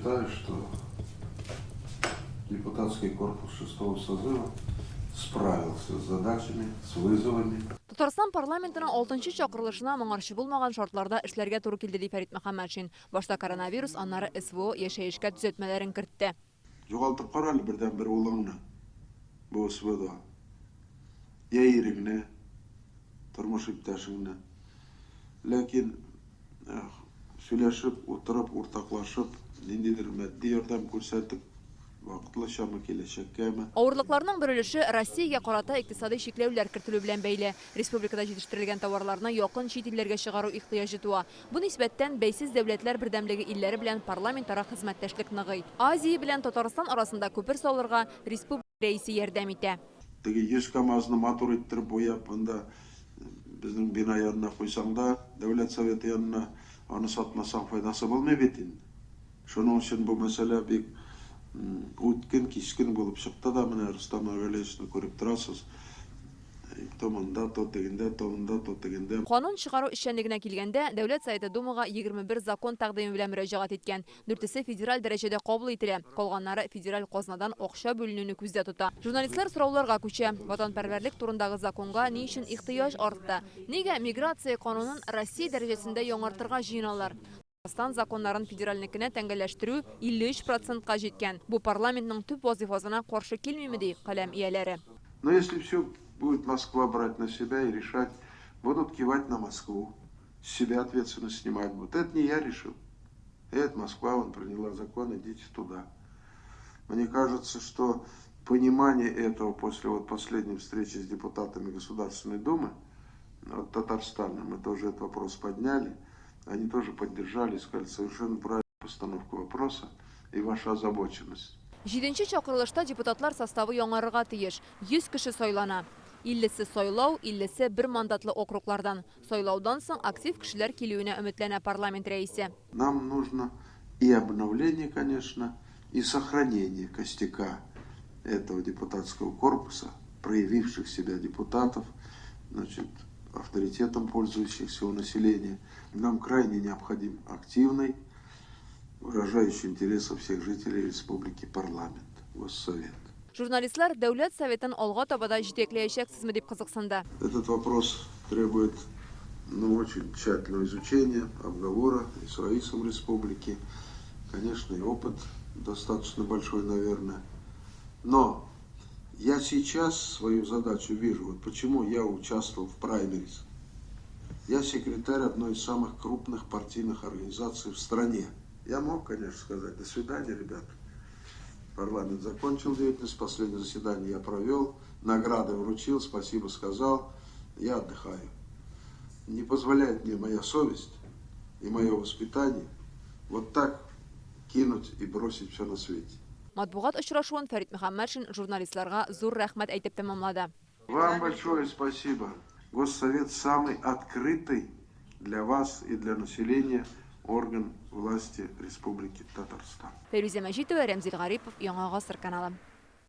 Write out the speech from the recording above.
считаю, что депутатский корпус шестого созыва справился с задачами, с вызовами. Татарстан парламентының алтынчы чакырылышына моңарчы булмаган шартларда эшләргә туры килде, ди Фәрит Мөхәммәтшин. Башта коронавирус, аннары СВО яшәешкә төзәтмәләрен кертте. Югалтып кара әле бердәнбер улыңны бу СВОда. Йә иреңне, тормыш иптәшеңне. Ләкин сөйләшеп, утырып, уртаклашып, ниндидер матди ярдәм күрсәтеп, вакытлычамы, киләчәккәме. Авырлыкларның бер өлеше Россиягә карата икътисадый чикләүләр кертелү белән бәйле. Республикада җитештерелгән товарларны якын чит илләргә чыгару ихтыяҗы туа. Бу нисбәттән, Бәйсез дәүләтләр бердәмлеге илләре белән парламентара хезмәттәшлек ныгый. Азия белән Татарстан арасында күпер салырга республика Рәисе ярдәм итә. Теге 100 КАМАЗны матур иттереп буяп, анда безнең бина янына куйсаң да, Дәүләт Советы янына, аны сатмасаң, файдасы булмый бит инде. Шуның өчен бу мәсьәлә бик үткен, кискен булып чыкты да, менә Рөстәм Нургалиевичны күреп торасыз, то монда, то тегендә, то монда, то тегендә. Канун чыгару эшчәнлегенә килгәндә, Дәүләт Советы Думага 21 закон тәкъдиме белән мөрәҗәгать иткән. Дүртесе федераль дәрәҗәдә кабул ителә, калганнары федераль казнадан акча бүленүне күздә тота. Журналистлар сорауларга күчә. Ватанпәрвәрлек турындагы законга ни өчен ихтыяҗ артты? Нигә миграция канунын Россия дәрәҗәсендә яңартырга җыеналар? Татарстан законнарын федеральнекенә тәңгәлләштерү 53 процентка җиткән. Бу парламентның төп вазыйфасына каршы килмиме, ди каләм ияләре. Но если все будет Москва брать на себя и решать, будут кивать на Москву, с себя ответственность снимать будут. Это не я решил. Это Москва, вон приняла закон, идите туда. Мне кажется, что понимание этого после вот последней встречи с депутатами Государственной Думы от Татарстана, мы тоже этот вопрос подняли, они тоже поддержали, сказали, совершенно правильную постановку вопроса и ваша озабоченность. Җиденче чакырылышта депутатлар составы яңарырга тиеш. 100 кеше сайлана. Иллесе сайлау, иллесе бер мандатлы округлардан. Сайлаудан соң актив кешеләр килүенә өметләнә парламент рәисе. Нам нужно и обновление, конечно, и сохранение костяка этого депутатского корпуса, проявивших себя депутатов, значит, авторитетом пользующихся у населения. Нам крайне необходим активный, выражающий интересы всех жителей республики парламент, Госсовет. Журналистлар Дәүләт Советын алга таба да җитәкләячәксезме дип кызыксынды. Этот вопрос требует, ну, очень тщательного изучения, обговора и с Раисом республики. Конечно, и опыт достаточно большой, наверное. Но я сейчас свою задачу вижу. Вот почему я участвовал в праймериз. Я секретарь одной из самых крупных партийных организаций в стране. Я мог, конечно, сказать: «До свидания, ребята. Парламент закончил деятельность, последнее заседание я провел, награды вручил, спасибо сказал, я отдыхаю». Не позволяет мне моя совесть и мое воспитание вот так кинуть и бросить все на свете. Матбугат очрашуын Фәрит Мөхәммәтшин журналистларга зур рәхмәт әйтеп тәмамлады. Вам большое спасибо. Госсовет самый открытый для вас и для населения орган власти Республики Татарстан. Фәйрүзә Мәҗитова, Рәмзил Гарипов, Яңа Гасыр каналы.